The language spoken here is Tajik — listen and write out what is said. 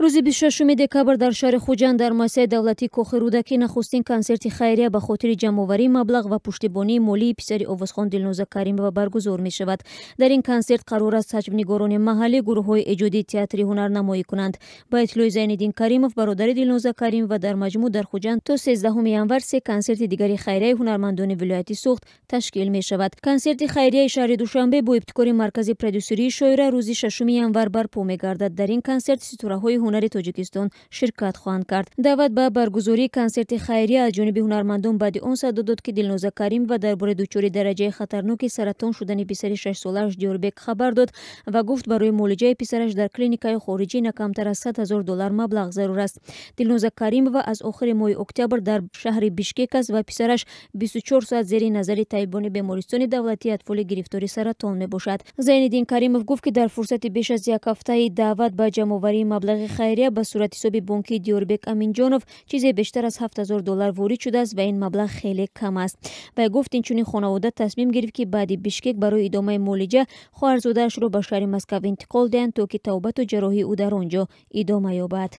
Рӯзи 26 декабр дар шаҳри Хуҷанд дар муассисаи давлатии Кохи Рӯдакӣ нахустин консерти хайрия ба хотири ҷамъоварии маблағ ва пуштибонии молии писари овозхон Дилноза Каримова баргузор мешавад. Дар ин консерт қарор аст ҳаҷвнигорони маҳаллӣ, гурӯҳҳои эҷодии театри ҳунарнамоӣ кунанд. Ба иттилои Зайниддин Каримов, бародари Дилноза Каримова, дар маҷмӯъ дар Хуҷанд то 13 январ се консерти дигари хайрияи ҳунармандони вилояти Суғд ташкил мешавад. Консерти хайрияи шаҳри Душанбе бо ибтикори маркази продюсерии шоира рӯзи 6 январ барпо мегардад. Дар ин консерт ситораҳои ҳунари Тоҷикистон ширкат хоҳанд кард. Даъват ба баргузории консерти хайрия аз ҷониби ҳунармандон баъди он садо дод, ки Дилноза Каримова дар бораи дучори дараҷаи хатарноки саратон шудани писари шашсолааш Диёрбек хабар дод ва гуфт, барои муолиҷаи писараш дар клиникаи хориҷӣ на камтар аз 100 000 доллар маблағ зарур аст. Дилноза Каримова аз охири моҳи октябр дар шаҳри Бишкек аст ва писараш 24 соат зери назари табибони бемористони давлатии атфоли гирифтори саратон мебошад. Зайниддин Каримов гуфт, ки дар фурсати беш аз як ҳафтаи даъват ба ҷамъоварии маблағи хайрия ба сурати ҳисоби бонкии Диёрбек Аминҷонов чизе бештар аз 7000 доллар ворид шудааст ва ин маблағ хеле кам аст. Вай гуфт, инчунин хонавода тасмим гирифт, ки баъди Бишкек барои идомаи муолиҷа хоҳарзодаашро ба шаҳри Москав интиқол диҳанд, то ки табобату ҷарроҳии ӯ дар он ҷо идома ёбад.